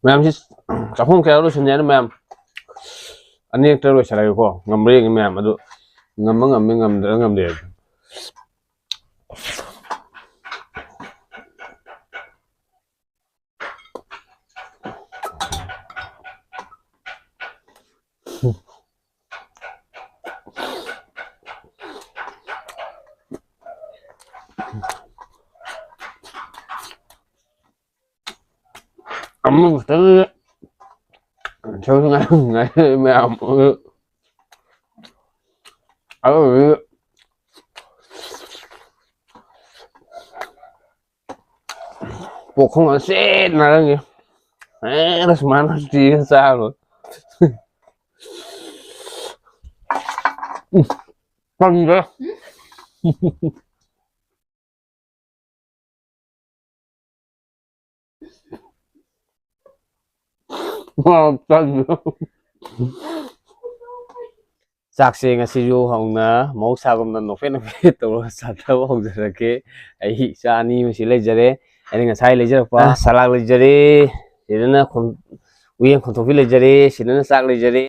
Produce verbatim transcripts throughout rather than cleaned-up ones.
ꯃꯌꯥꯝꯁꯤ ꯆꯥꯛꯈꯨꯝ ꯀꯌꯥ ꯂꯣꯏꯁꯤꯟꯅꯤ ꯍꯥꯏꯅ ꯃꯌꯥꯝ ꯑꯅꯤꯔꯛꯇ ꯂꯣꯏꯁꯤꯜꯂꯒꯦꯀꯣ꯫ ꯉꯝꯕ꯭ꯔꯥ ꯌꯦꯡꯒꯦ ꯃꯌꯥꯝ꯫ ꯑꯗꯨ ꯉꯝꯕ ꯉꯝꯃꯤ, ꯉꯝꯗ꯭ꯔ ꯉꯝꯗꯦ꯫ ꯑꯃꯈꯛꯇꯪ ꯁꯔꯨ ꯉꯥꯏ-, ꯉꯥꯏ-, ꯃꯌꯥꯝ ꯑꯗꯨ, ꯑꯗꯨꯗꯤ ꯄꯣꯛꯈꯣꯡ ꯑꯁꯦꯠ ꯅꯥꯔꯝꯒꯦ꯫ ꯑꯦ, ꯁꯨꯃꯥꯏꯅ ꯆꯤꯔ ꯆꯥꯔꯣꯏ꯫ ꯎꯝ, ꯀꯪꯗ꯭ꯔꯦ꯫ ꯆꯥꯛꯁꯦ ꯉꯁꯤꯁꯨ ꯍꯧꯅ ꯃꯍꯧꯁꯥꯒꯨꯝꯅ ꯅꯣꯛꯐꯦꯠ ꯅꯣꯛꯐꯦꯠ ꯇꯧꯔꯒ ꯆꯥꯊꯕ ꯍꯧꯖꯔꯛꯀꯦ꯫ ꯑꯩ ꯏꯆꯥ ꯑꯅꯤ ꯑꯃꯁꯨ ꯂꯩꯖꯔꯦ꯫ ꯑꯩꯅ ꯉꯁꯥꯏ ꯂꯩꯖꯔꯛꯄ ꯁꯂꯥꯛ ꯂꯩꯖꯔꯦ, ꯁꯤꯗꯅ ꯈꯣꯝ-, ꯎꯌꯦꯟ ꯈꯣꯝꯊꯣꯛꯄꯤ ꯂꯩꯖꯔꯦ, ꯁꯤꯗꯅ ꯆꯥꯛ ꯂꯩꯖꯔꯦ꯫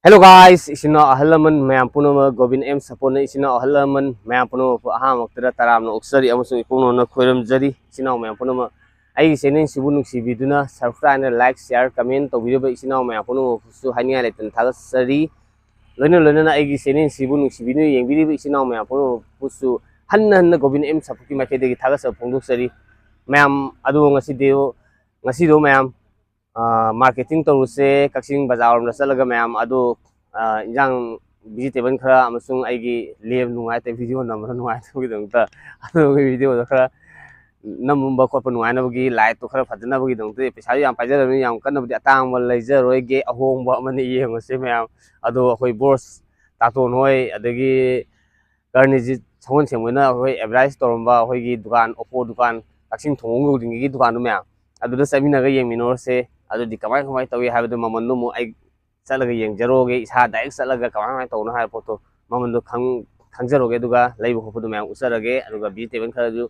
Hello guys, ꯏꯆꯤꯟ ꯏꯅꯥꯎ ꯑꯍꯜ ꯂꯃꯟ ꯃꯌꯥꯝ ꯄꯨꯝꯅꯃꯛ, ꯒꯣꯕꯤꯟ ꯑꯦꯝ ꯁꯄꯣꯔꯠꯅ ꯏꯆꯤꯟ ꯏꯅꯥꯎ ꯑꯍꯜ ꯂꯃꯟ ꯃꯌꯥꯝ ꯄꯨꯝꯅꯃꯛꯄꯨ ꯑꯍꯥꯟꯕꯃꯛꯇꯗ ꯇꯔꯥꯝꯅ ꯑꯣꯛꯆꯔꯤ ꯑꯃꯁꯨꯡ ꯏꯄꯨꯡꯅꯧꯅ ꯈꯣꯏꯔꯝꯖꯔꯤ꯫ ꯏꯆꯤꯟ ꯏꯅꯥꯎ ꯃꯌꯥꯝ ꯄꯨꯝꯅꯃꯛ, ꯑꯩꯒꯤ channel ꯁꯤꯕꯨ ꯅꯨꯡꯁꯤꯕꯤꯗꯨꯅ subscribe and like, share, comment ꯇꯧꯕꯤꯔꯤꯕ ꯏꯆꯤꯟ ꯏꯅꯥꯎ ꯃꯌꯥꯝ ꯄꯨꯝꯅꯃꯛꯄꯨꯁꯨ ꯍꯥꯏꯅꯤꯡꯉꯥꯏ ꯂꯩꯇꯅ ꯊꯥꯒꯠꯆꯔꯤ꯫ ꯂꯣꯏꯅ ꯂꯣꯏꯅꯅ ꯑꯩꯒꯤ channel ꯁꯤꯕꯨ ꯅꯨꯡꯁꯤꯕꯤꯗꯨꯅ ꯌꯦꯡꯕꯤꯔꯤꯕ ꯏꯆꯤꯟ ꯏꯅꯥꯎ ꯃꯌꯥꯝ ꯄꯨꯝꯅꯃꯛꯄꯨꯁꯨ ꯍꯟꯅ ꯍꯟꯅ ꯒꯣꯕꯤꯟ ꯑꯦꯝ ꯁꯄꯣꯔꯠꯀꯤ ꯃꯥꯏꯀꯩꯗꯒꯤ ꯊꯥꯒꯠꯆꯕ ꯐꯣꯡꯗꯣꯛꯆꯔꯤ꯫ ꯃꯌꯥꯝ ꯑꯗꯣ ꯉꯁꯤꯗꯤ, ꯉꯁꯤꯗꯣ ꯃꯌꯥꯝ ꯑꯥ, marketing ꯇꯧꯔꯨꯁꯦ, ꯀꯛꯆꯤꯡ ꯕꯖꯥꯔ ꯔꯣꯝꯗ ꯆꯠꯂꯒ ꯃꯌꯥꯝ ꯑꯗꯨ, ꯑꯥ, ꯏꯟꯖꯥꯡ vegetable ꯈꯔ ꯑꯃꯁꯨꯡ ꯑꯩꯒꯤ ꯂꯦꯝ ꯅꯨꯡꯉꯥꯏꯇꯕ video ꯅꯝꯕꯗ ꯅꯨꯡꯉꯥꯏꯇꯕꯒꯤꯗꯃꯛꯇ ꯑꯗꯨꯒꯤ video ꯗꯣ ꯈꯔ ꯅꯝꯕ ꯈꯣꯠꯄ ꯅꯨꯡꯉꯥꯏꯅꯕꯒꯤ, light ꯇꯣ ꯈꯔ ꯐꯖꯅꯕꯒꯤꯗꯃꯛꯇ, ꯄꯩꯁꯥꯁꯨ ꯌꯥꯝ ꯄꯥꯏꯖꯗꯕꯅꯤꯅ ꯌꯥꯝ ꯀꯟꯅꯕꯨꯗꯤ ꯑꯇꯥꯡꯕ ꯂꯩꯖꯔꯣꯏꯒꯦ, ꯑꯍꯣꯡꯕ ꯑꯃꯅ ꯌꯦꯡꯉꯨꯁꯦ ꯃꯌꯥꯝ꯫ ꯑꯗꯣ ꯑꯩꯈꯣꯏ ꯕꯣꯁ ꯇꯥꯇꯣꯟ ꯍꯣꯏ, ꯑꯗꯒꯤ ꯀꯔꯅꯤꯖꯤꯠ ꯁꯒꯣꯜꯁꯦꯝ ꯍꯣꯏꯅ ꯑꯩꯈꯣꯏ advertise ꯇꯧꯔꯝꯕ ꯑꯩꯈꯣꯏꯒꯤ ꯗꯨꯀꯥꯟ, Oppo ꯗꯨꯀꯥꯟ, ꯀꯛꯆꯤꯡ ꯊꯣꯡ ꯌꯧꯗ꯭ꯔꯤꯉꯩꯒꯤ ꯗꯨꯀꯥꯟꯗꯣ ꯃꯌꯥꯝ, ꯑꯗꯨꯗ ꯆꯠꯃꯤꯟꯅꯔꯒ ꯌꯦꯡꯃꯤꯟꯅꯔꯨꯔꯁꯦ꯫ ꯑꯗꯨꯗꯤ ꯀꯃꯥꯏ ꯀꯃꯥꯏ ꯇꯧꯏ ꯍꯥꯏꯕꯗꯨ ꯃꯃꯟꯗꯨ ꯑꯃꯨꯛ ꯑꯩ ꯆꯠꯂꯒ ꯌꯦꯡꯖꯔꯨꯔꯒꯦ, ꯏꯁꯥ direct ꯆꯠꯂꯒ ꯀꯃꯥꯏ ꯀꯃꯥꯏ ꯇꯧꯕꯅꯣ ꯍꯥꯏꯕ ꯄꯣꯠꯇꯣ ꯃꯃꯟꯗꯣ ꯈꯪ-, ꯈꯪꯖꯔꯨꯔꯒꯦ, ꯑꯗꯨꯒ ꯂꯩꯕ ꯈꯣꯠꯄꯗꯣ ꯃꯌꯥꯝ ꯎꯠꯆꯔꯒꯦ, ꯑꯗꯨꯒ vegetable ꯈꯔꯁꯨ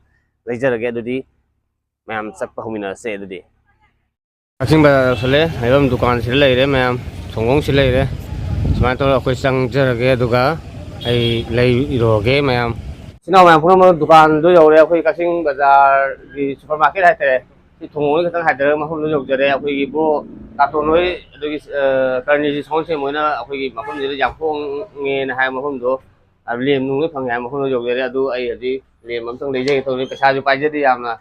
ꯂꯩꯖꯔꯒꯦ꯫ ꯑꯗꯨꯗꯤ ꯃꯌꯥꯝ ꯆꯠꯄ ꯍꯧꯃꯤꯟꯅꯔꯁꯦ꯫ ꯑꯗꯨꯗꯤ ꯀꯛꯆꯤꯡ ꯕꯖꯥꯔ ꯌꯧꯁꯜꯂꯦ꯫ ꯂꯩꯐꯝ ꯗꯨꯀꯥꯟꯁꯤꯗ ꯂꯩꯔꯦ ꯃꯌꯥꯝ, ꯊꯣꯡꯒꯣꯡꯁꯤꯗ ꯂꯩꯔꯦ꯫ ꯁꯨꯃꯥꯏꯅ ꯇꯧꯔꯒ ꯑꯩꯈꯣꯏ ꯆꯪꯖꯔꯒꯦ, ꯑꯗꯨꯒ ꯑꯩ ꯂꯩꯔꯨꯔꯒꯦ ꯃꯌꯥꯝ꯫ ꯏꯆꯤꯟ ꯏꯅꯥꯎ ꯃꯌꯥꯝ ꯄꯨꯝꯅꯃꯛ ꯗꯨꯀꯥꯟꯗꯣ ꯌꯧꯔꯦ꯫ ꯑꯩꯈꯣꯏ ꯀꯛꯆꯤꯡ ꯕꯖꯥꯔꯒꯤ ꯁꯨꯄꯔ ꯃꯥꯔꯀꯦꯠ ꯍꯥꯏꯇꯥꯔꯦ, ꯁꯤ ꯊꯣꯡꯒꯣꯡꯗ ꯈꯤꯇꯪ ꯍꯥꯏꯊꯔꯒ ꯃꯐꯝꯗꯣ ꯌꯧꯖꯔꯦ꯫ ꯑꯩꯈꯣꯏꯒꯤ ꯕ꯭ꯔꯣ ꯀꯥꯔꯇꯣꯟ ꯍꯣꯏ, ꯑꯗꯨꯒꯤ, ꯑ, ꯀꯔꯅꯤꯖꯤꯠ ꯁꯣꯟꯁꯦꯟ ꯃꯣꯏꯅ ꯑꯩꯈꯣꯏꯒꯤ ꯃꯐꯝꯁꯤꯗ ꯌꯥꯝ ꯍꯣꯡꯉꯦꯅ ꯍꯥꯏꯕ ꯃꯐꯝꯗꯣ, ꯑ, ꯂꯦꯝ ꯅꯨꯡ ꯂꯣꯏ ꯐꯪꯉꯦ ꯍꯥꯏꯕ ꯃꯐꯝꯗꯣ ꯌꯧꯖꯔꯦ꯫ ꯑꯗꯨ ꯑꯩ ꯍꯧꯖꯤꯛ ꯂꯦꯝ ꯑꯝꯇꯪ ꯂꯩꯖꯒꯦ ꯇꯧꯕꯅꯤ꯫ ꯄꯩꯁꯥꯁꯨ ꯄꯥꯏꯖꯗꯦ ꯌꯥꯝꯅ,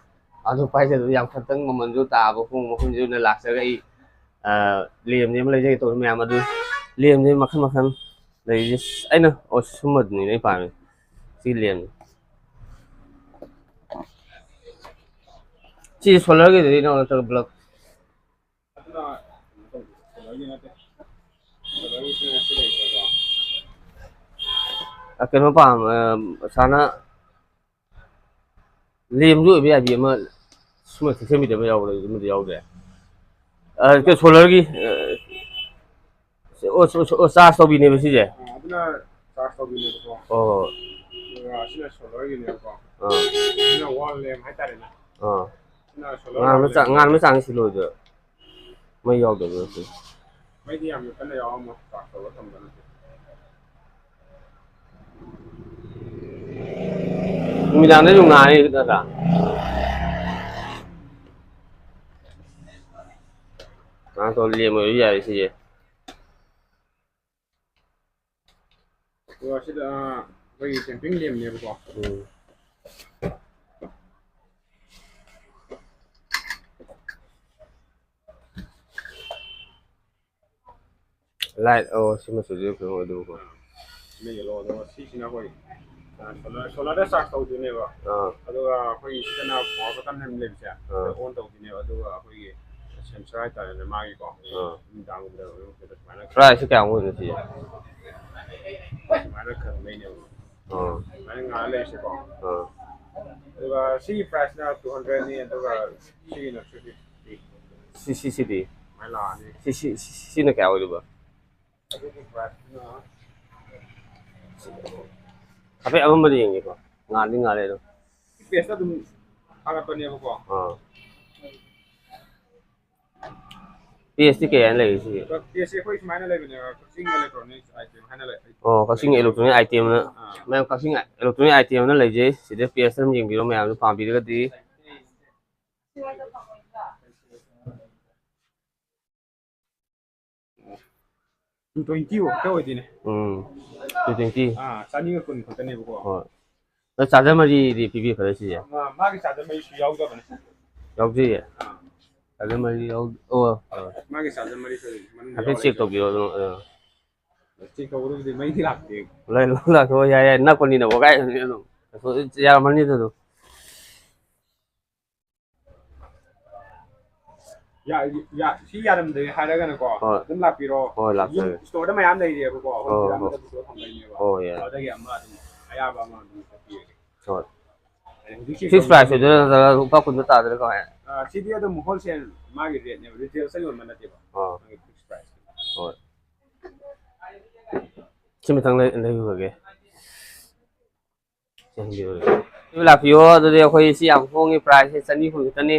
ꯑꯗꯨ ꯄꯥꯏꯖꯗꯕ ꯌꯥꯝ ꯈꯛꯇꯪ ꯃꯃꯜꯁꯨ ꯇꯥꯕ ꯍꯣꯡꯕ ꯃꯐꯝꯁꯤꯗ ꯑꯣꯏꯅ ꯂꯥꯛꯆꯔꯒ ꯑꯩ, ꯑ, ꯂꯦꯝꯁꯦ ꯑꯃ ꯂꯩꯖꯒꯦ ꯇꯧꯕꯅꯤ ꯃꯌꯥꯝ꯫ ꯑꯗꯨ ꯂꯦꯝꯁꯦ ꯃꯈꯜ ꯃꯈꯜ ꯂꯩꯔꯤꯁꯦ꯫ ꯑꯩꯅ, ꯑꯣ, ꯁꯨꯝꯕꯗꯨꯅꯤꯅꯦ ꯑꯩ ꯄꯥꯝꯃꯤ꯫ ꯁꯤ ꯂꯦꯝ꯫ ꯁꯤ ꯁꯣꯂꯔꯒꯤꯗꯨꯗꯤ ꯅꯠꯇ꯭ꯔꯒ ꯕ꯭ꯂꯕ? ꯑꯗꯨꯅ ꯀꯩꯅꯣ ꯇꯧꯗꯦ, ꯁꯣꯂꯔꯒꯤ ꯅꯠꯇꯦ꯫ ꯁꯣꯂꯔꯒꯤꯁꯤꯅ ꯁꯤ ꯂꯩꯇ꯭ꯔꯦꯀꯣ꯫ ꯑ, ꯀꯩꯅꯣ ꯄꯥꯝ-, ꯑ, ꯁꯥꯅ ꯂꯦꯝꯁꯨ ꯑꯣꯏꯕ ꯌꯥꯕꯤ ꯑꯃ ꯁꯨꯝꯕ ꯊꯦꯛꯆꯟꯕꯤꯗ ꯑꯃ ꯌꯥꯎꯕꯗꯣ, ꯑꯗꯨꯃꯗꯤ ꯌꯥꯎꯗ꯭ꯔꯦ꯫ ꯑ, ꯀꯩ ꯁꯣꯂꯔꯒꯤ, ꯑ, ꯑꯣ, ꯑꯣ, ꯑꯣ, ꯆꯥꯔꯖ ꯇꯧꯕꯤꯅꯦꯕ ꯁꯤꯁꯦ? ꯑ, ꯑꯗꯨꯅ ꯆꯥꯔꯖ ꯇꯧꯕꯤꯅꯦꯕꯀꯣ꯫ ꯑꯣ꯫ ꯑꯗꯨꯒ ꯑꯁꯤꯅ ꯁꯣꯂꯔꯒꯤꯅꯦꯕꯀꯣ꯫ ꯑꯥ꯫ ꯑꯁꯤꯅ ꯋꯥꯜ ꯂꯦꯝ ꯍꯥꯏꯇꯥꯔꯦꯅꯦ꯫ ꯑꯥ꯫ ꯑꯁꯤꯅ ꯁꯣꯂꯔ ꯉꯥꯟꯕ ꯋꯥꯜ ꯆꯥ-, ꯂꯦꯝ ꯉꯥꯟꯕ ꯍꯥꯏꯇꯥꯔꯦ꯫ ꯆꯥꯡꯁꯤ ꯂꯣꯏꯗ ꯃꯩ ꯌꯥꯎꯗꯕ ꯅꯠꯇꯦ꯫ ꯃꯩꯗꯤ ꯌꯥꯝꯅ ꯀꯟꯅ ꯌꯥꯎꯔꯝꯃꯣꯏ, ꯆꯥꯔꯖ ꯇꯧꯔ ꯊꯝꯕ ꯅꯠꯇꯦ꯫ ꯅꯨꯃꯤꯗꯥꯡꯗꯁꯨ ꯉꯥꯜꯂꯤ ꯅꯠꯇ꯭ꯔꯥ? ꯉꯥꯏꯍꯥꯛ ꯇꯧꯔ ꯂꯦꯝ ꯑꯣꯏꯔꯁꯨ ꯌꯥꯔꯦ ꯁꯤꯁꯦ꯫ ꯑꯗꯣ ꯑꯁꯤꯗ, ꯑ, ꯑꯩꯈꯣꯏꯒꯤ camping ꯂꯦꯝꯅꯦꯕꯀꯣ꯫ ꯎꯝ꯫ Light, ꯑꯣ, ꯁꯤ ꯃꯆꯨꯁꯤ ꯀꯩꯅꯣ ꯑꯣꯏꯗꯣꯏꯕꯀꯣ꯫ ꯑꯥ, ꯁꯤꯅ yellow, ꯑꯗꯨꯒ ꯁꯤꯁꯤꯅ ꯑꯩꯈꯣꯏ, ꯑ, solar, solar ꯗ charge ꯇꯧꯗꯣꯏꯅꯦꯕ꯫ ꯑꯥ꯫ ꯑꯗꯨꯒ ꯑꯩꯈꯣꯏꯒꯤ ꯁꯤꯗꯅ power button ꯑꯃ ꯂꯩꯕꯁꯦ, ꯑꯥ꯫ On ꯇꯧꯗꯣꯏꯅꯦꯕ꯫ ꯑꯗꯨꯒ ꯑꯩꯈꯣꯏꯒꯤ sensor ꯍꯥꯏꯇꯥꯔꯦꯅꯦ, ꯃꯥꯒꯤꯀꯣ꯫ ꯑꯥ꯫ ꯅꯨꯃꯤꯗꯥꯡꯒꯨꯝꯕꯗ ꯑꯗꯨꯝ ꯁꯤꯗ ꯁꯨꯃꯥꯏꯅ price ꯁꯦ ꯀꯌꯥꯃꯨꯛ ꯑꯣꯏꯅꯣ ꯁꯤꯁꯦ? ꯁꯨꯃꯥꯏꯅ ꯈꯟꯕꯩꯅꯦꯕ꯫ ꯑꯥ꯫ ꯁꯨꯃꯥꯏꯅ ꯉꯥꯜꯂ ꯂꯩꯔꯤꯁꯦꯀꯣ꯫ ꯑꯥ꯫ ꯑꯗꯨꯒ ꯁꯤꯒꯤ price ꯅ two hundred ꯅꯤ, ꯑꯗꯨꯒ ꯁꯤꯒꯤꯅ three fifty꯫ ꯁꯤ, ꯁꯤ, ꯁꯤꯗꯤ? ꯁꯨꯃꯥꯏꯅ ꯂꯥꯛꯑꯅꯤ꯫ ꯁꯤ, ꯁꯤ, ꯁꯤ, ꯁꯤꯅ ꯀꯌꯥ ꯑꯣꯏꯗꯣꯏꯕ? ꯑꯗꯨꯒꯤ price ꯅ ꯍꯥꯏꯐꯦꯠ ꯑꯃꯝꯕꯗ ꯌꯦꯡꯒꯦꯀꯣ꯫ ꯉꯥꯟꯗꯤ ꯉꯥꯜꯂꯦ ꯑꯗꯣ꯫ ꯁꯤ page ꯇ ꯑꯗꯨꯝ ꯊꯥꯒꯠꯄꯅꯦꯕꯀꯣ꯫ ꯑꯥ꯫ ꯄꯦꯖꯇꯤ ꯀꯌꯥꯅ ꯂꯩꯔꯤ ꯁꯤꯒꯤ? ꯄꯦꯖꯁꯦ ꯑꯩꯈꯣꯏ ꯁꯨꯃꯥꯏꯅ ꯂꯩꯕꯅꯦꯕ, ꯀꯛꯆꯤꯡ electronics item ꯍꯥꯏꯅ ꯂꯩ꯫ ꯑꯣ, ꯀꯛꯆꯤꯡ electronic item ꯅ, ꯑꯥ꯫ ꯃꯌꯥꯝ ꯀꯛꯆꯤꯡ electronic item ꯅ ꯂꯩꯖꯩ꯫ ꯁꯤꯗ ꯄꯦꯖꯇ ꯑꯗꯨꯝ ꯌꯦꯡꯕꯤꯔꯣ, ꯃꯌꯥꯝꯁꯨ ꯄꯥꯝꯕꯤꯔꯒꯗꯤ꯫ Two twenty ꯈꯛꯇ ꯑꯣꯏꯗꯣꯏꯅꯦ꯫ ꯎꯝ, two twenty꯫ ꯑꯥ, ꯆꯅꯤꯒ ꯀꯨꯟ ꯈꯛꯇꯅꯦꯕꯀꯣ꯫ ꯍꯣꯏ꯫ ꯑꯗꯣ ꯆꯥꯔꯖꯔ ꯃꯔꯤꯗꯤ ꯄꯤꯕꯤꯈ꯭ꯔꯦ ꯁꯤꯁꯦ? ꯃꯥ-, ꯃꯥꯒꯤ ꯆꯥꯔꯖꯔ ꯃꯔꯤꯁꯨ ꯌꯥꯎꯗꯕꯅꯦ꯫ ꯌꯥꯎꯖꯩꯌꯦ? ꯑꯥ꯫ ꯆꯥꯔꯖꯔ ꯃꯔꯤ ꯌꯥꯎ-, ꯑꯣ, ꯑꯣ꯫ ꯃꯥꯒꯤ ꯆꯥꯔꯖꯔ ꯃꯔꯤꯁꯨ ꯃꯅꯨꯡꯗ ꯍꯥꯏꯐꯦꯠ ꯌꯥꯎꯔ ꯆꯦꯛ ꯂꯩꯕꯅꯦ꯫ ꯇꯧꯕꯤꯔꯣ ꯑꯗꯨꯝ, ꯑ꯫ ꯆꯦꯛ ꯇꯧꯕꯗꯕꯨꯗꯤ ꯃꯩꯗꯤ ꯂꯥꯛꯇꯦ꯫ ꯂꯥꯛ-, ꯂꯥꯛꯇꯦ, ꯍꯣꯏ, ꯌꯥꯏ, ꯌꯥꯏ, ꯅꯛꯄꯅꯤꯅ ꯋꯥꯒꯥꯏ ꯑꯗꯨꯝ ꯌꯥꯔꯝꯃꯅꯤꯗ ꯑꯗꯨꯝ꯫ ꯌꯥ-, ꯌꯥ-, ꯁꯤ ꯌꯥꯔꯝꯗ꯭ꯔꯦ ꯍꯥꯏꯔꯒꯅꯀꯣ, ꯍꯣꯏ꯫ ꯑꯗꯨꯝ ꯂꯥꯛꯄꯤꯔꯣ꯫ ꯍꯣꯏ, ꯂꯥꯛꯆꯒꯦ꯫ ꯌꯨꯝ store ꯗ ꯃꯌꯥꯝ ꯂꯩꯔꯤꯑꯕꯀꯣ, ꯍꯣꯏ, ꯍꯣꯜꯁꯦꯜ ꯍꯣꯏ, ꯑꯃꯗ ꯍꯣꯏ꯫ Store ꯊꯝꯕꯩꯅꯦꯕ꯫ ꯍꯣꯏ, ꯌꯥꯏ꯫ ꯑꯗꯨꯗꯒꯤ ꯑꯃ ꯑꯗꯨꯝ ꯑꯌꯥꯕ ꯑꯃ ꯑꯗꯨꯝ ꯀꯛꯄꯤꯔꯒꯦ꯫ ꯍꯣꯏ꯫ ꯑꯗꯩ ꯍꯧꯖꯤꯛ ꯁꯦ fix price ꯀꯝꯄꯅꯤ ꯑꯣꯏꯗꯣꯏꯔꯥ ꯅꯠꯇ꯭ꯔꯒ ꯂꯨꯄꯥ ꯀꯨꯟꯗ ꯇꯥꯗꯣꯏꯔꯥ ꯀꯃꯥꯏꯅ? ꯑ, ꯁꯤꯗꯤ ꯑꯗꯨꯝ wholesale ꯃꯥꯒꯤ rate ꯅꯦꯕ, retail ꯇ ꯌꯣꯟꯕ ꯅꯠꯇꯦꯕ꯫ ꯑꯥ꯫ ꯃꯥꯒꯤ fix price꯫ ꯍꯣꯏ꯫ ꯁꯤꯃꯇꯪ ꯂꯩ-, ꯂꯩꯔꯨꯔꯒꯦ꯫ ꯁꯤ ꯂꯥꯛꯄꯤꯌꯣ꯫ ꯑꯗꯨꯗꯤ ꯑꯩꯈꯣꯏ ꯁꯤ ꯌꯥꯝ ꯍꯣꯡꯉꯤ, price ꯁꯦ ꯆꯅꯤ ꯀꯨꯟ ꯈꯛꯇꯅꯤ꯫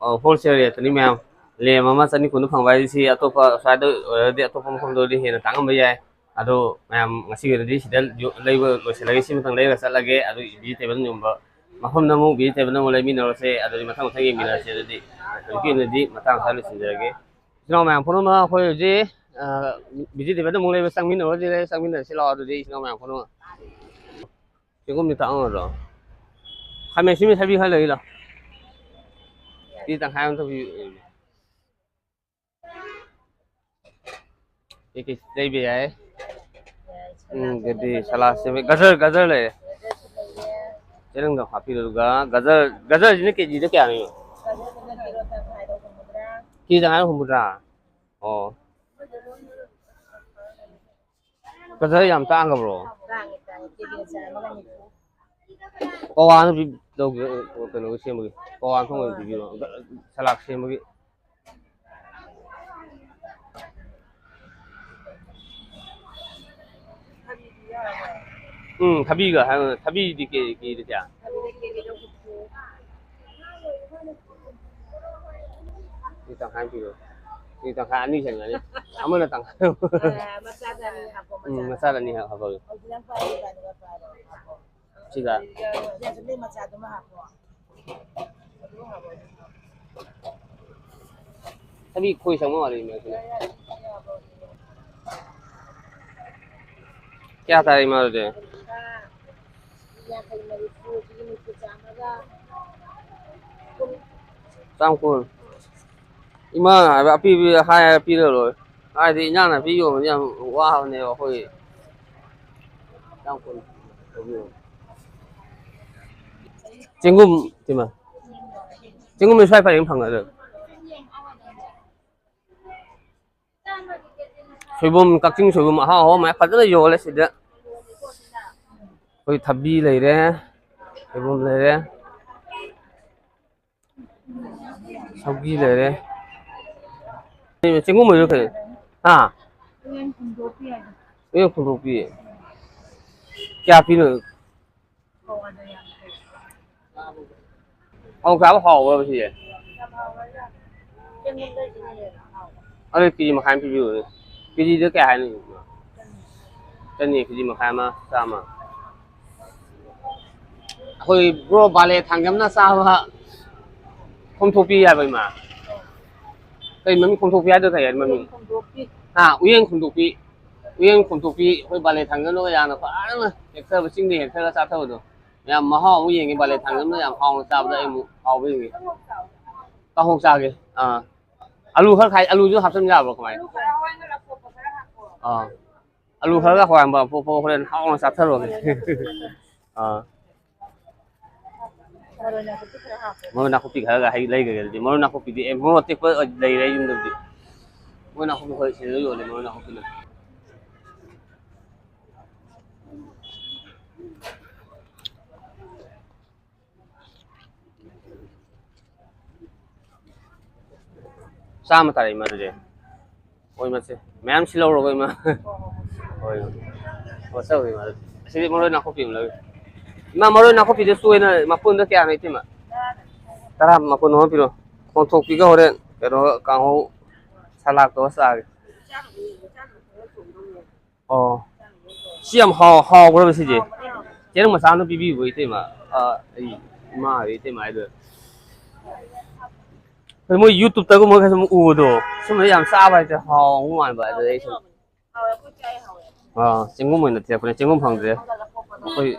ꯑ, wholesale rate ꯇꯅꯤ ꯃꯌꯥꯝ꯫ Lamp ꯑꯃ ꯆꯅꯤ ꯀꯨꯟꯗ ꯐꯪꯕ ꯍꯥꯏꯁꯤ ꯁꯤ ꯑꯇꯣꯞꯄ ꯁ꯭ꯋꯥꯏꯗ ꯑꯣꯏꯔꯗꯤ ꯑꯇꯣꯞꯄ ꯃꯐꯝꯗ ꯑꯣꯏꯔꯗꯤ ꯍꯦꯟꯅ ꯇꯥꯡꯉꯝꯕ ꯌꯥꯏ꯫ ꯑꯗꯣ ꯃꯌꯥꯝ ꯉꯁꯤꯒꯤ ꯑꯣꯏꯅꯗꯤ ꯁꯤꯗ ꯌꯣ-, ꯂꯩꯕ ꯂꯣꯏꯁꯤꯜꯂꯒꯦ, ꯁꯤꯃꯇꯪ ꯂꯩꯔꯒ ꯆꯠꯂꯒ ꯆꯠꯂꯒꯦ꯫ ꯑꯗꯨ vegetable ꯌꯣꯟꯕ ꯃꯐꯝꯗ ꯑꯃꯨꯛ vegetable ꯑꯃꯨꯛ ꯂꯩꯃꯤꯟꯅꯔꯁꯦ꯫ ꯑꯗꯨꯗꯤ ꯃꯊꯪ ꯃꯊꯪ ꯌꯦꯡꯃꯤꯟꯅꯔꯁꯦ꯫ ꯑꯗꯨꯗꯤ ꯍꯧꯖꯤꯛꯀꯤ ꯑꯣꯏꯅꯗꯤ ꯃꯇꯥꯡ ꯑꯁꯤꯗ ꯂꯣꯏꯁꯤꯟꯖꯔꯒꯦ꯫ ꯏꯆꯤꯟ ꯏꯅꯥꯎ ꯃꯌꯥꯝ ꯄꯨꯝꯅꯃꯛ ꯑꯩꯈꯣꯏ ꯍꯧꯖꯤꯛ, ꯑ, vegetable ꯑꯃꯨꯛ ꯂꯩꯕ ꯆꯪꯃꯤꯟꯅꯔꯨꯔꯁꯤꯔ? ꯆꯪꯃꯤꯟꯅꯔꯁꯤ ꯂꯥꯛꯑꯣ꯫ ꯑꯗꯨꯗꯤ ꯏꯆꯤꯟ ꯏꯅꯥꯎ ꯃꯌꯥꯝ ꯄꯨꯝꯅꯃꯛ꯫ ꯆꯦꯡꯒꯨꯝꯗꯤ ꯇꯥꯡꯉꯗ꯭ꯔꯣ? ꯈꯥꯃꯦꯟ ꯑꯁꯤꯟꯕꯤ ꯊꯕꯤ ꯈꯔ ꯂꯩ ꯂꯥꯎ꯫ ꯀꯦꯖꯤ ꯇꯪꯈꯥꯏ ꯑꯃ ꯊꯕꯤ꯫ ꯀꯩꯀꯩ ꯂꯩꯕ ꯌꯥꯏ? ꯎꯝ, ꯑꯗꯨꯗꯤ ꯁꯂꯥꯗ ꯁꯦꯝꯕ ꯒꯖꯔ, ꯒꯖꯔ ꯂꯩꯔꯦ꯫ ꯆꯦ, ꯅꯪꯗꯣ ꯍꯥꯞꯄꯤꯔꯣ, ꯑꯗꯨꯒ ꯒꯖꯔ, ꯒꯖꯔꯁꯤꯅ ꯀꯦꯖꯤꯗ ꯀꯌꯥꯅꯣ? ꯀꯦꯖꯤ ꯇꯪꯈꯥꯏ ꯍꯨꯝꯐꯨꯇꯔꯥ꯫ ꯑꯣ꯫ ꯒꯖꯔ ꯌꯥꯝ ꯇꯥꯡꯉꯕ꯭ꯔꯣ? ꯇꯥꯡꯉꯦ, ꯇꯥꯡꯉꯦ꯫ ꯀꯦꯖꯤꯗ ꯆꯥꯝꯃꯒ ꯅꯤꯐꯨ꯫ ꯄꯋꯥ ꯑꯃ ꯄꯤ-, ꯂꯧꯒꯦ, ꯑ, ꯀꯩꯅꯣꯒꯤ ꯁꯦꯝꯕꯒꯤ꯫ ꯄꯋꯥ ꯑꯃ ꯊꯣꯡ ꯑꯣꯏꯅ ꯄꯤꯕꯤꯔꯣ꯫ ꯒ-, ꯁꯂꯥꯗ ꯁꯦꯝꯕꯒꯤ꯫ ꯎꯝ, ꯊꯕꯤꯒ ꯍꯥꯏꯔꯣꯅꯦ꯫ ꯊꯕꯤꯗꯤ ꯀꯦ-, ꯀꯦꯖꯤꯗ ꯀꯌꯥ? ꯊꯕꯤꯗ ꯀꯦꯖꯤꯗ ꯍꯨꯝꯐꯨ꯫ ꯁꯤ ꯇꯪꯈꯥꯏ ꯑꯃ ꯄꯤꯔꯣ꯫ ꯁꯤ ꯇꯪꯈꯥꯏ ꯑꯅꯤ ꯆꯪꯒꯅꯤ꯫ ꯑꯃꯅ ꯇꯪꯈꯥꯏ꯫ ꯑ, ꯃꯆꯥꯗ ꯑꯅꯤ ꯍꯥꯞꯄꯣ, ꯎꯝ, ꯃꯆꯥꯗ꯫ ꯃꯆꯥꯗ ꯑꯅꯤ ꯍꯥꯞ-, ꯍꯥꯞꯄꯒꯦ꯫ ꯍꯧꯖꯤꯛ ꯅꯪ ꯄꯥꯏꯔꯤꯕ ꯑꯗꯨꯒ ꯄꯥꯏꯔꯣ, ꯍꯥꯞꯄꯣ꯫ ꯁꯤꯒ꯫ ꯑꯗꯨꯒ ꯌꯥꯁꯃꯤꯟ ꯃꯆꯥꯗꯨꯃ ꯍꯥꯞꯄꯣ꯫ ꯑꯗꯨ ꯍꯥꯞꯄꯣ, ꯑꯗꯨ ꯍꯥꯞꯄꯣ꯫ ꯊꯕꯤ ꯈꯣꯏ ꯆꯪꯕ ꯃꯥꯜꯂꯤ ꯃꯦꯝꯁꯤꯅ꯫ ꯌꯥꯏ, ꯌꯥꯏ, ꯌꯥꯏ, ꯌꯥꯏ, ꯌꯥꯏ꯫ ꯀꯌꯥ ꯇꯥꯔꯦ ꯏꯃꯥ ꯑꯗꯨꯗꯤ? ꯌꯥꯡꯈꯩ ꯃꯔꯤꯐꯨ, ꯁꯤꯒꯤ ꯅꯤꯐꯨ ꯆꯥꯝꯃꯒ ꯀꯨꯟ꯫ ꯆꯥꯝ ꯀꯨꯟ꯫ ꯏꯃꯥꯅ ꯍꯥꯏꯕ ꯑꯄꯤꯕ ꯍꯥꯏꯔ ꯄꯤꯔ ꯂꯣꯏꯔꯦ꯫ ꯍꯥꯏꯗꯤ ꯏꯟꯖꯥꯡ ꯅꯥꯄꯤ ꯌꯣꯟꯕꯁꯦ ꯌꯥꯝ ꯋꯥꯕꯅꯦꯕ ꯑꯩꯈꯣꯏ꯫ ꯆꯥꯝ ꯀꯨꯟ꯫ ꯆꯦꯡꯒꯨꯝ ꯁꯤꯃ꯫ ꯆꯦꯡꯒꯨꯝ ꯁ꯭ꯋꯥꯏ ꯄꯔꯦꯡ ꯐꯪꯒꯗ꯭ꯔꯥ? ꯁꯣꯏꯕꯨꯝ, ꯀꯛꯆꯤꯡ ꯁꯣꯏꯕꯨꯝ ꯑꯍꯥꯎ ꯑꯍꯥꯎꯕ ꯃꯌꯥꯝ ꯐꯖꯅ ꯌꯣꯜꯂꯦ ꯁꯤꯗ꯫ ꯑꯩꯈꯣꯏ ꯊꯕꯤ ꯂꯩꯔꯦ, ꯁꯣꯏꯕꯨꯝ ꯂꯩꯔꯦ, ꯁꯧꯒꯤ ꯂꯩꯔꯦ꯫ ꯆꯦꯡꯒꯨꯝ ꯑꯣꯏꯔꯣ ꯀꯩꯅꯣ? ꯍꯥ? ꯎꯌꯦꯟ ꯈꯣꯝꯗꯣꯛꯄꯤ꯫ ꯀꯌꯥ ꯄꯤꯅꯣ? ꯍꯥꯎ ꯆꯥꯕ ꯍꯥꯎꯕ꯭ꯔꯕ ꯁꯤꯁꯦ? ꯑꯗꯨ ꯀꯦꯖꯤ ꯃꯈꯥꯏ ꯑꯃ ꯄꯤꯕꯤꯌꯨꯅꯦ꯫ ꯀꯦꯖꯤꯗ ꯀꯌꯥ ꯍꯥꯏꯅꯣ? ꯆꯅꯤ, ꯀꯦꯖꯤ ꯃꯈꯥꯏ ꯑꯃ, ꯆꯥꯝꯃ꯫ ꯑꯩꯈꯣꯏ ꯕ꯭ꯔꯣ ꯕꯥꯂꯦ ꯊꯥꯡꯖꯝꯅ ꯆꯥꯕ ꯈꯣꯝꯊꯣꯛꯄꯤ ꯍꯥꯏꯕ ꯏꯃꯥ꯫ ꯀꯩ ꯃꯃꯤꯡ ꯈꯣꯝꯊꯣꯛꯄꯤ ꯍꯥꯏꯗꯣ ꯀꯩ ꯍꯥꯏꯅꯣ ꯃꯃꯤꯡ? ꯈꯣꯝꯗꯣꯛꯄꯤ꯫ ꯍꯥ, ꯎꯌꯦꯟ ꯈꯣꯝꯗꯣꯛꯄꯤ꯫ ꯎꯌꯦꯟ ꯈꯣꯝꯊꯣꯛꯄꯤ ꯑꯩꯈꯣꯏ ꯕꯥꯂꯦ ꯊꯥꯡꯖꯝꯅꯒ ꯌꯥꯝꯅ ꯐꯖꯅ ꯍꯦꯛꯊꯕ, ꯆꯤꯡꯗ ꯍꯦꯛꯊꯔꯒ ꯆꯥꯊꯕꯗꯣ꯫ ꯌꯥꯝ ꯃꯍꯥꯎ ꯑꯃ ꯌꯦꯡꯉꯦ, ꯕꯥꯂꯦ ꯊꯥꯡꯖꯝꯅ ꯌꯥꯝ ꯍꯥꯎꯅ ꯆꯥꯕꯗ ꯑꯩ ꯑꯃꯨꯛ ꯍꯥꯎꯕ ꯌꯦꯡꯉꯦ꯫ ꯀꯥꯡꯍꯧ ꯆꯥꯒꯦ꯫ ꯑꯥ꯫ ꯑꯂꯨ ꯈꯔ ꯈꯥꯏ-, ꯑꯂꯨꯁꯨ ꯍꯥꯞꯆꯤꯟ ꯌꯥꯕ꯭ꯔꯣ ꯀꯃꯥꯏꯅ? ꯑꯥ꯫ ꯑꯂꯨ ꯈꯔꯒ ꯍꯋꯥꯏ ꯃꯪꯒꯜ ꯑꯄꯣꯞꯄꯒ ꯍꯣꯔꯦꯟ ꯍꯥꯎꯅ ꯆꯥꯊꯔꯨꯔꯒꯦ꯫ ꯑꯥ꯫ ꯃꯔꯣꯏ ꯅꯥꯀꯨꯞꯄꯤ ꯈꯔ ꯍꯥꯞꯄꯣ꯫ ꯃꯔꯣꯏ ꯅꯥꯀꯨꯞꯄꯤ ꯈꯔꯒ ꯍꯩ ꯂꯩꯈ꯭ꯔꯒꯦ ꯑꯗꯨꯗꯤ꯫ ꯃꯔꯣꯏ ꯅꯥꯀꯨꯞꯄꯤꯗꯤ, ꯑꯦ, ꯃꯣꯔꯣꯛ ꯑꯇꯦꯛꯄ ꯂꯩꯔꯦ ꯌꯨꯝꯗꯕꯨꯗꯤ꯫ ꯃꯔꯣꯏ ꯅꯥꯀꯨꯞꯄꯤ ꯍꯣꯏ ꯁꯤꯗ ꯂꯣꯏ ꯌꯣꯜꯂꯦ, ꯃꯔꯣꯏ ꯅꯥꯀꯨꯞꯄꯤꯅ꯫ ꯆꯥꯝꯃ ꯇꯥꯔꯦ ꯏꯃꯥ ꯑꯗꯨꯗꯤ꯫ ꯍꯣꯏ, ꯃꯁꯦ꯫ ꯃꯌꯥꯝ ꯁꯤꯜꯍꯧꯔꯣꯀꯣ ꯏꯃꯥ꯫ ꯍꯣꯏ꯫ ꯍꯣꯏ, ꯆꯠꯂꯨꯔꯦ ꯏꯃꯥ ꯑꯗꯨꯗꯤ꯫ ꯑꯁꯤꯗꯤ ꯃꯔꯣꯏ ꯅꯥꯀꯨꯞꯄꯤ ꯑꯃ ꯂꯧꯔꯦ꯫ ꯏꯃꯥ, ꯃꯔꯣꯏ ꯅꯥꯀꯨꯞꯄꯤꯗ ꯆꯣꯏꯅ ꯃꯄꯨꯟꯗ ꯀꯌꯥꯅꯣ ꯏꯇꯩꯃ? ꯇꯔꯥ꯫ ꯇꯔꯥ ꯃꯄꯨꯟ ꯑꯃ ꯄꯤꯔꯣ꯫ ꯈꯣꯝꯊꯣꯛꯄꯤꯒ ꯍꯣꯔꯦꯟ ꯀꯩꯅꯣꯒ ꯀꯥꯡꯍꯧ ꯁꯂꯥꯛꯇꯣ ꯆꯥꯒꯦ꯫ ꯑꯣ꯫ ꯁꯤ ꯌꯥꯝ ꯍꯥꯎ-, ꯍꯥꯎꯕ꯭ꯔꯕ ꯁꯤꯁꯦ? ꯆꯦꯔꯪ ꯃꯆꯥ ꯑꯃ ꯄꯤꯕꯤꯌꯨꯕ, ꯏꯇꯩꯃ꯫ ꯑ, ꯑꯩ ꯏꯃꯥ ꯍꯥꯏꯗꯣꯏ, ꯏꯇꯩꯃ ꯍꯥꯏꯗꯣꯏ꯫ ꯑꯗꯣ ꯃꯣꯏ YouTube-ꯇꯒꯨꯝꯕ ꯁꯨꯝ ꯎꯕꯗꯣ, ꯁꯨꯝꯕꯗ ꯌꯥꯝ ꯆꯥꯕ ꯍꯥꯏꯁꯦ ꯍꯥꯎꯕ ꯃꯥꯟꯕ, ꯑꯗꯨꯗ ꯑꯩ ꯁꯨꯝ꯫ ꯑꯥ, ꯆꯦꯡꯒꯨꯝ ꯑꯣꯏꯅ ꯊꯤꯔꯛꯄꯅꯦ, ꯆꯦꯡꯒꯨꯝ ꯐꯪꯗ꯭ꯔꯦ꯫ ꯑꯩꯈꯣꯏ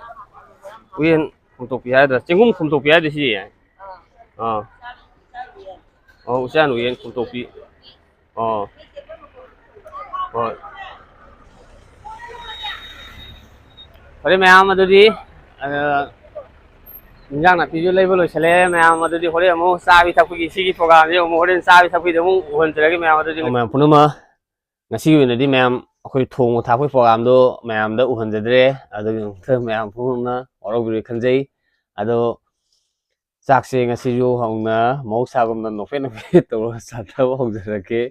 ꯎꯌꯦꯟ ꯈꯣꯝꯊꯣꯛꯄꯤ ꯍꯥꯏꯗ꯭ꯔꯥ? ꯆꯦꯡꯒꯨꯝ ꯈꯣꯝꯊꯣꯛꯄꯤ ꯍꯥꯏꯗ꯭ꯔꯥ ꯁꯤ? ꯑꯥ꯫ ꯑꯣ, ꯎꯆꯥꯟ ꯎꯌꯦꯟ ꯈꯣꯝꯊꯣꯛꯄꯤ꯫ ꯑꯣ꯫ ꯍꯣꯏ꯫ ꯐꯔꯦ ꯃꯌꯥꯝ, ꯑꯗꯨꯗꯤ, ꯑ, ꯏꯟꯖꯥꯡ ꯅꯥꯄꯤꯁꯨ ꯂꯩꯕ ꯂꯣꯏꯁꯤꯜꯂꯦ ꯃꯌꯥꯝ, ꯑꯗꯨꯗꯤ ꯍꯣꯔꯦꯟ ꯑꯃꯨꯛ ꯆꯥꯕꯤ ꯊꯛꯄꯒꯤ, ꯁꯤꯒꯤ program-ꯁꯤ ꯑꯃꯨꯛ ꯍꯣꯔꯦꯟ ꯆꯥꯕꯤ ꯊꯛꯄꯤꯗ ꯑꯃꯨꯛ ꯎꯍꯟꯖꯔꯒꯦ ꯃꯌꯥꯝ, ꯑꯗꯨꯗꯤ꯫ ꯃꯌꯥꯝ ꯄꯨꯝꯅꯃꯛ, ꯉꯁꯤꯒꯤ ꯑꯣꯏꯅꯗꯤ ꯃꯌꯥꯝ ꯑꯩꯈꯣꯏ ꯊꯣꯡꯕ ꯊꯥꯛꯄꯒꯤ program-ꯗꯣ ꯃꯌꯥꯝꯗ ꯎꯍꯟꯖꯗ꯭ꯔꯦ꯫ ꯑꯗꯨꯒꯤꯗꯃꯛꯇ ꯃꯌꯥꯝ ꯄꯨꯝꯅꯃꯛꯅ ꯋꯥꯔꯧꯕꯤꯔꯣꯏ ꯈꯟꯖꯩ꯫ ꯑꯗꯣ ꯆꯥꯛꯁꯦ ꯉꯁꯤꯁꯨ ꯍꯧꯅ ꯃꯍꯧꯁꯥꯒꯨꯝꯅ ꯅꯣꯛꯐꯦꯠ ꯅꯣꯛꯐꯦꯠ ꯇꯧꯔꯒ ꯆꯥꯊꯕ ꯍꯧꯖꯔꯛꯀꯦ꯫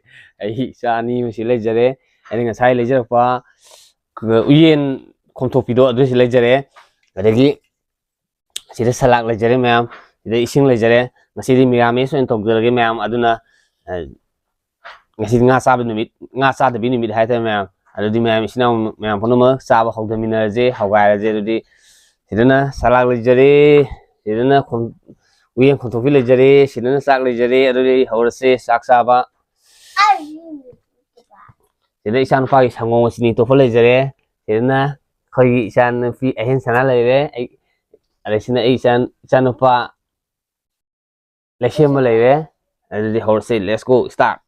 ꯑꯩ ꯏꯆꯥ ꯑꯅꯤ ꯑꯃꯁꯤ ꯂꯩꯖꯔꯦ꯫ ꯑꯩꯅ ꯉꯁꯥꯏ ꯂꯩꯖꯔꯛꯄ ꯎꯌꯦꯟ ꯈꯣꯝꯊꯣꯛꯄꯤꯗꯣ ꯑꯗꯨꯁꯨ ꯂꯩꯖꯔꯦ꯫ ꯑꯗꯒꯤ ꯁꯤꯗ ꯁꯂꯥꯗ ꯂꯩꯖꯔꯦ ꯃꯌꯥꯝ꯫ ꯁꯤꯗ ꯏꯁꯤꯡ ꯂꯩꯖꯔꯦ꯫ ꯉꯁꯤꯗꯤ ꯃꯤꯔꯥꯃꯦꯁ ꯑꯣꯏꯅ ꯇꯧꯖꯔꯒꯦ ꯃꯌꯥꯝ꯫ ꯑꯗꯨꯅ, ꯑ, ꯉꯁꯤꯗꯤ ꯉꯥ ꯆꯥꯕ ꯅꯨꯃꯤꯠ, ꯉꯥ ꯆꯥꯗꯕꯤ ꯅꯨꯃꯤꯠ ꯍꯥꯏꯇꯥꯔꯦ ꯃꯌꯥꯝ꯫ ꯑꯗꯨꯗꯤ ꯃꯌꯥꯝ ꯏꯆꯤꯟ ꯏꯅꯥꯎ ꯃꯌꯥꯝ ꯄꯨꯝꯅꯃꯛ ꯆꯥꯕ ꯍꯧꯗꯃꯤꯟꯅꯔꯁꯦ, ꯍꯧꯒꯥꯏꯔꯁꯦ꯫ ꯑꯗꯨꯗꯤ ꯁꯤꯗꯅ ꯁꯂꯥꯗ ꯂꯩꯖꯔꯦ, ꯁꯤꯗꯅ ꯈꯣꯝ-, ꯎꯌꯦꯟ ꯈꯣꯝꯊꯣꯛꯄꯤ ꯂꯩꯖꯔꯦ, ꯁꯤꯗꯅ ꯆꯥꯛ ꯂꯩꯖꯔꯦ꯫ ꯑꯗꯨꯗꯤ ꯍꯧꯔꯁꯦ ꯆꯥꯛ ꯆꯥꯕ꯫ ꯁꯤꯗ ꯏꯆꯥꯅꯨꯄꯥꯒꯤ ꯁꯪꯒꯣꯝ ꯆꯤꯅꯤ ꯇꯣꯠꯄ ꯂꯩꯖꯔꯦ꯫ ꯁꯤꯗꯅ ꯑꯩꯈꯣꯏꯒꯤ ꯏꯆꯥꯅꯨꯄꯤ ꯑꯍꯦꯟ ꯁꯅꯥ ꯂꯩꯔꯦ꯫ ꯑꯩ, ꯑꯗꯩ ꯁꯤꯅ ꯑꯩ ꯏꯆꯥ-, ꯏꯆꯥꯅꯨꯄꯥ ꯂꯩꯁꯦꯝꯕ ꯂꯩꯔꯦ꯫ ꯑꯗꯨꯗꯤ ꯍꯧꯔꯁꯤ, let's go, start꯫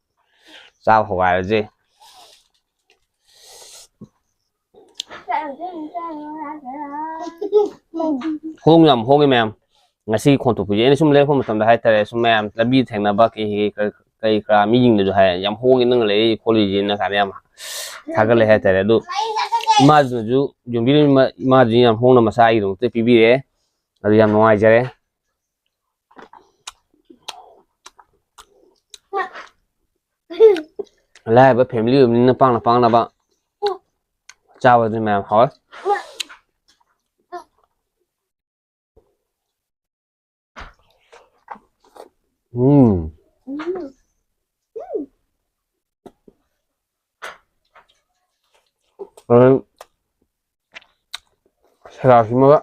ꯆꯥꯕ ꯍꯧꯒꯥꯏꯔꯁꯦ꯫ ꯍꯣꯡ ꯌꯥꯝ ꯍꯣꯡꯉꯦ ꯃꯌꯥꯝ꯫ ꯉꯁꯤꯒꯤ ꯈꯣꯝꯊꯣꯛꯄꯤꯁꯦ ꯑꯩꯅ ꯁꯨꯝ ꯂꯩꯔꯛꯄ ꯃꯇꯝꯗ ꯍꯥꯏꯇꯥꯔꯦ, ꯁꯨꯝ ꯃꯌꯥꯝ ꯂꯝꯕꯤ ꯊꯦꯡꯅꯕ ꯀꯩ ꯀꯩ ꯀꯔꯤ ꯀꯔꯥ ꯃꯤꯁꯤꯡꯗꯁꯨ ꯍꯥꯏ, "ꯌꯥꯝ ꯍꯣꯡꯉꯤ ꯅꯪ ꯂꯩꯔꯛꯏ ꯈꯣꯠꯂꯤꯁꯦꯅ" ꯀꯥꯏꯅ ꯌꯥꯝ ꯊꯥꯒꯠꯂꯦ ꯍꯥꯏꯇꯥꯔꯦ꯫ ꯑꯗꯨ ꯏꯃꯥꯗꯨꯅꯁꯨ, ꯌꯣꯟꯕꯤꯔꯤꯕ ꯏꯃꯥ-, ꯏꯃꯥꯗꯨꯅ ꯌꯥꯝ ꯍꯣꯡꯅ ꯃꯆꯥꯒꯤꯗꯃꯛꯇ ꯄꯤꯕꯤꯔꯦ꯫ ꯑꯗꯨ ꯌꯥꯝ ꯅꯨꯡꯉꯥꯏꯖꯔꯦ꯫ ꯂꯥꯏꯔꯕ family ꯑꯣꯏꯕꯅꯤꯅ ꯄꯥꯡꯅ ꯄꯥꯡꯅꯕ ꯆꯥꯕꯗꯨ ꯃꯌꯥꯝ ꯍꯥꯎꯋꯦ꯫ ꯎꯝ꯫ ꯁꯂꯥꯗꯁꯤꯃꯒ꯫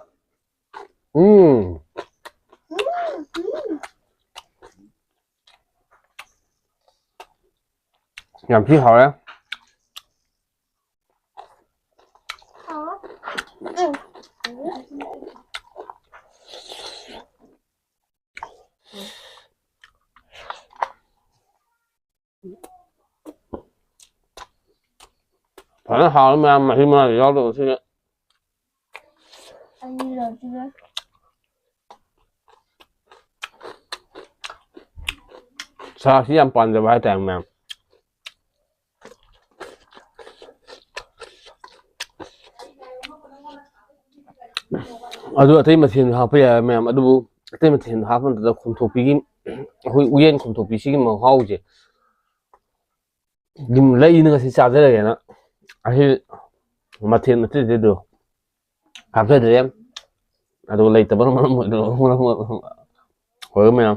ꯎꯝ꯫ ꯌꯥꯝ ꯊꯤ ꯍꯥꯎꯔꯦ꯫ ꯐꯖꯅ ꯍꯥꯎꯔꯦ ꯃꯌꯥꯝ, ꯃꯍꯤ ꯃꯅꯥꯏ ꯌꯥꯎꯗꯕ ꯉꯁꯤꯗꯤ꯫ ꯑꯅꯤꯔꯛ ꯑꯗꯨꯒ ꯁꯥꯁꯤ ꯌꯥꯝ ꯄꯥꯝꯖꯕ ꯍꯥꯏꯇꯥꯔꯦ ꯃꯌꯥꯝ꯫ ꯑꯗꯨ ꯑꯇꯩ ꯃꯊꯦꯜ ꯍꯥꯞꯄ ꯌꯥꯏ ꯃꯌꯥꯝ, ꯑꯗꯨꯕꯨ ꯑꯇꯩ ꯃꯊꯦꯜ ꯍꯥꯞꯄ ꯃꯇꯝꯗ ꯈꯣꯝꯊꯣꯛꯄꯤꯒꯤ, ꯑꯩꯈꯣꯏ ꯎꯌꯦꯟ ꯈꯣꯝꯊꯣꯛꯄꯤꯁꯤꯒꯤ ꯃꯍꯥꯎꯁꯦ ꯑꯗꯨꯝ ꯂꯩꯅ ꯉꯁꯤ ꯆꯥꯖꯔꯒꯦꯅ ꯑꯁꯤ ꯃꯊꯦꯜ ꯑꯇꯩ ꯑꯇꯩꯗꯣ ꯍꯥꯞꯆꯗ꯭ꯔꯦ꯫ ꯑꯗꯨꯒ ꯂꯩꯇꯕꯅ ꯃꯔꯝ ꯑꯣꯏꯗꯅ ꯃꯔꯝ ꯑꯣꯏꯔꯒ ꯃꯌꯥꯝ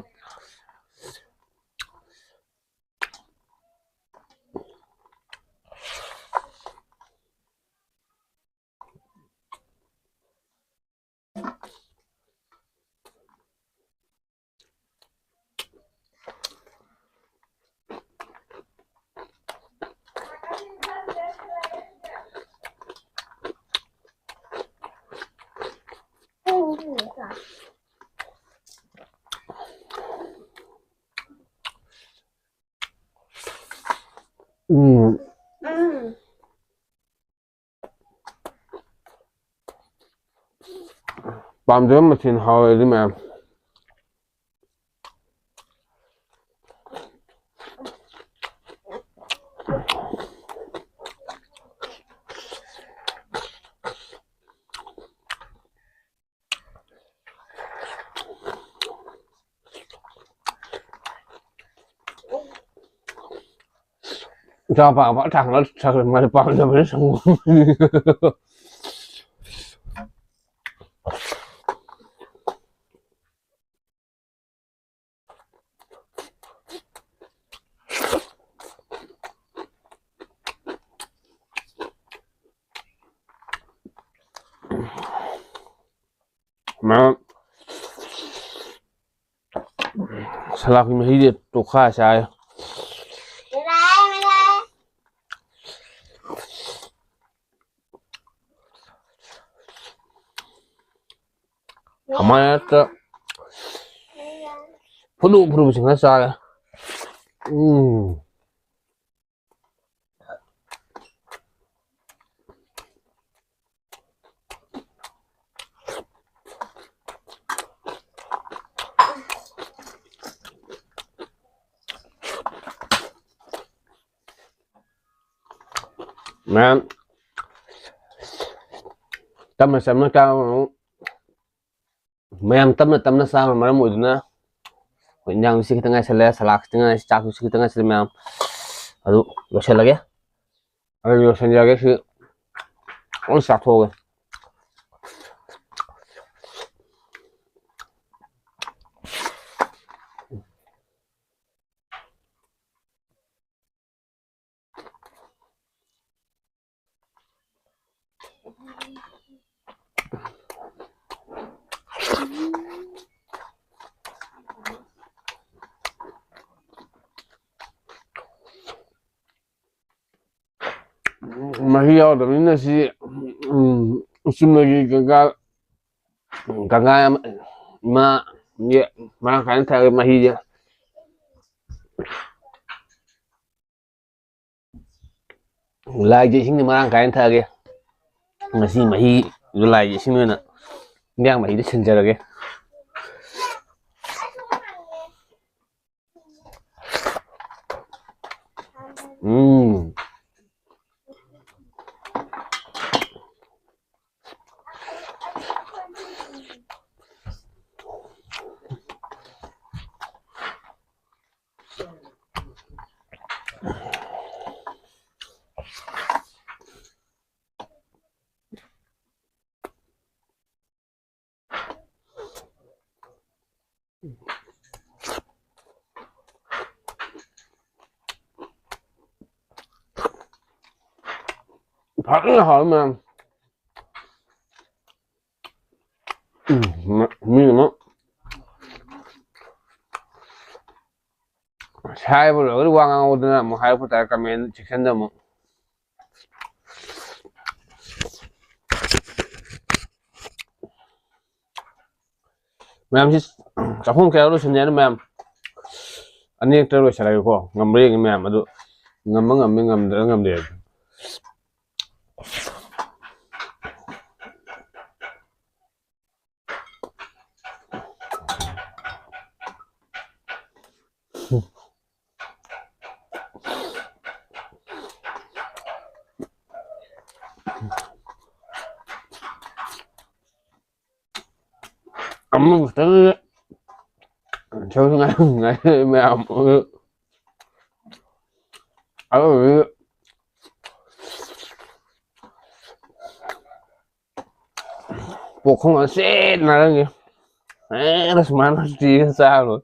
ꯎꯝ꯫ ꯄꯥꯝꯖꯕ ꯃꯊꯦꯜ ꯍꯥꯎꯔꯗꯤ ꯃꯌꯥꯝ꯫ ꯏꯆꯥ ꯄꯥꯕ ꯊꯥꯡꯒꯠ ꯊꯥꯡꯒꯠ ꯃꯥꯗꯤ ꯄꯥꯝꯖꯕꯅꯤ ꯁꯪꯒꯣꯝ꯫ ꯃꯌꯥꯝ ꯁꯂꯥꯛꯀꯤ ꯃꯍꯤꯁꯦ ꯇꯣꯈꯥꯏ ꯆꯥꯏ꯫ ꯀꯃꯥꯏꯅ ꯍꯦꯛꯇ ꯐꯨꯗꯨ ꯐꯨꯗꯨꯁꯤꯡꯅ ꯆꯥꯔꯦ꯫ ꯎꯝ꯫ ꯃꯌꯥꯝ ꯇꯞꯅ ꯆꯞꯅ ꯆꯥꯕ ꯑꯃꯨꯛ ꯃꯌꯥꯝ ꯇꯞꯅ ꯇꯞꯅ ꯆꯥꯕꯅ ꯃꯔꯝ ꯑꯣꯏꯗꯨꯅ ꯑꯩꯈꯣꯏ ꯏꯟꯖꯥꯡꯁꯤ ꯈꯤꯇꯪ ꯉꯥꯏꯁꯜꯂꯦ, ꯁꯂꯥꯗꯁꯤ ꯈꯤꯇꯪ ꯉꯥꯏ-, ꯆꯥꯛꯁꯤ ꯈꯤꯇꯪ ꯉꯥꯏꯁꯜꯂꯦ ꯃꯌꯥꯝ꯫ ꯑꯗꯨ ꯂꯣꯏꯁꯤꯜꯂꯒꯦ꯫ ꯑꯗꯨ ꯂꯣꯏꯁꯤꯟꯖꯔꯒꯦ ꯁꯤ꯫ ꯂꯣꯏ ꯆꯥꯊꯣꯛꯑꯒꯦ꯫ ꯃꯍꯤ ꯌꯥꯎꯗꯕꯅꯤꯅ ꯁꯤ, ꯎꯝ, ꯆꯨꯝꯅꯒꯤ ꯒꯪꯒꯥ, ꯒꯪꯒꯥ ꯏꯃꯥ ꯃꯔꯥꯡ ꯀꯥꯏꯅ ꯊꯛꯑꯒ ꯃꯍꯤꯁꯦ꯫ ꯂꯥꯏꯒꯤ ꯏꯁꯤꯡꯗꯤ ꯃꯔꯥꯡ ꯀꯥꯏꯅ ꯊꯛꯑꯒꯦ꯫ ꯉꯁꯤ ꯃꯍꯤꯗꯨ ꯂꯥꯏꯒꯤ ꯏꯁꯤꯡ ꯑꯣꯏꯅ ꯏꯟꯖꯥꯡ ꯃꯍꯤꯗ ꯁꯤꯟꯖꯔꯒꯦ꯫ ꯎꯝ꯫ ꯐꯖꯅ ꯍꯥꯎꯋꯤ ꯃꯌꯥꯝ꯫ ꯎꯝ, ꯃꯤ ꯑꯃ ꯁꯥꯏꯕ ꯂꯣꯏꯔꯒꯗꯤ ꯋꯥ ꯉꯥꯡꯉꯧꯗꯅ ꯑꯃꯨꯛ ꯍꯥꯏꯔꯛꯄ ꯇꯥꯔꯦ comment section ꯗ ꯑꯃꯨꯛ꯫ ꯃꯌꯥꯝꯁꯤ ꯆꯥꯛꯈꯨꯝ ꯀꯌꯥ ꯂꯣꯏꯁꯤꯟꯅꯤ ꯍꯥꯏꯅ ꯃꯌꯥꯝ ꯑꯅꯤꯔꯛꯇ ꯂꯣꯏꯁꯤꯜꯂꯒꯦꯀꯣ꯫ ꯉꯝꯕ꯭ꯔꯥ ꯌꯦꯡꯒꯦ ꯃꯌꯥꯝ ꯑꯗꯨ꯫ ꯉꯝꯕ ꯉꯝꯃꯤ, ꯉꯝꯗ꯭ꯔ ꯉꯝꯗꯦ꯫ ꯑꯃꯈꯛꯇꯪ ꯁꯔꯨꯛ ꯉꯥꯏ-, ꯉꯥꯏ-, ꯃꯌꯥꯝ ꯑꯗꯨꯗꯤ ꯄꯣꯛꯈꯣꯡ ꯑꯁꯦꯠ ꯅꯥꯔꯪꯉꯤ꯫ ꯑꯦ, ꯁꯨꯃꯥꯏꯅ ꯆꯦ ꯆꯥꯔꯣꯏ꯫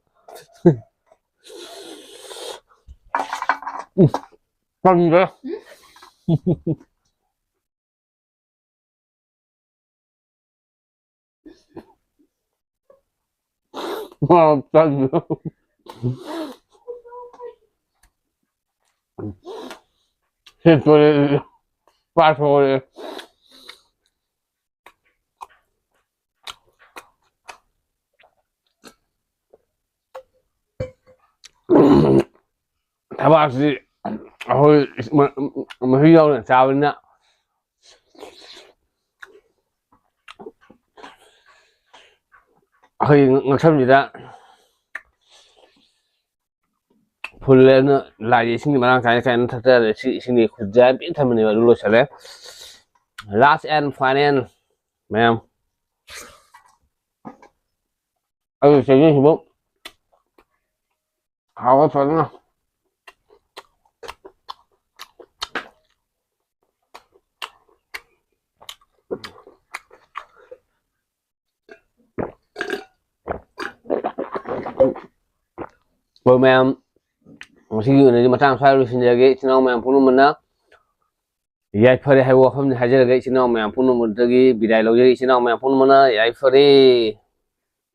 ꯎꯝ, ꯀꯪꯗ꯭ꯔꯦ꯫ ꯃꯥ ꯇꯟꯗ꯭ꯔꯣ? ꯁꯤ ꯇꯣꯏꯂꯦꯠ ꯄꯥꯊꯣꯛꯑꯦ꯫ ꯊꯕꯥꯛꯁꯤ ꯑꯩꯈꯣꯏ ꯃ-, ꯃꯍꯤ ꯌꯥꯎꯅ ꯆꯥꯕꯅꯤꯅ ꯑꯩꯈꯣꯏ ꯉꯛꯁꯝꯁꯤꯗ ꯐꯨꯜꯂꯦ꯫ ꯑꯗꯨꯅ ꯂꯥꯏꯁꯦ ꯏꯁꯤꯡꯗꯤ ꯃꯔꯥꯡ ꯀꯥꯏꯅ ꯀꯥꯏꯅ ꯊꯛꯆꯔꯦ꯫ ꯁꯤ ꯏꯁꯤꯡꯗꯤ ꯈꯨꯖꯥꯏ ꯄꯤꯛ ꯊꯝꯕꯅꯦꯕ, ꯑꯗꯨ ꯂꯣꯏꯁꯤꯜꯂꯦ꯫ Last and final ꯃꯌꯥꯝ꯫ ꯑꯗꯨ ꯆꯦꯡꯌꯦꯡꯁꯤꯕꯨ ꯍꯥꯎꯕ ꯐꯖꯅ꯫ ꯍꯣꯏ ꯃꯌꯥꯝ, ꯉꯁꯤꯒꯤ ꯑꯣꯏꯅꯗꯤ ꯃꯇꯥꯡ ꯁ꯭ꯋꯥꯏꯗ ꯂꯣꯏꯁꯤꯟꯖꯔꯒꯦ꯫ ꯏꯆꯤꯟ ꯏꯅꯥꯎ ꯃꯌꯥꯝ ꯄꯨꯝꯅꯃꯛꯅ ꯌꯥꯏꯐꯔꯦ ꯍꯥꯏꯕ ꯋꯥꯐꯝꯅꯤ ꯍꯥꯏꯖꯔꯒ, ꯏꯆꯤꯟ ꯏꯅꯥꯎ ꯃꯌꯥꯝ ꯄꯨꯝꯅꯃꯛꯇꯒꯤ ꯕꯤꯗꯥꯏ ꯂꯧꯖꯔꯤ꯫ ꯏꯆꯤꯟ ꯏꯅꯥꯎ ꯃꯌꯥꯝ ꯄꯨꯝꯅꯃꯛꯅ ꯌꯥꯏꯐꯔꯦ꯫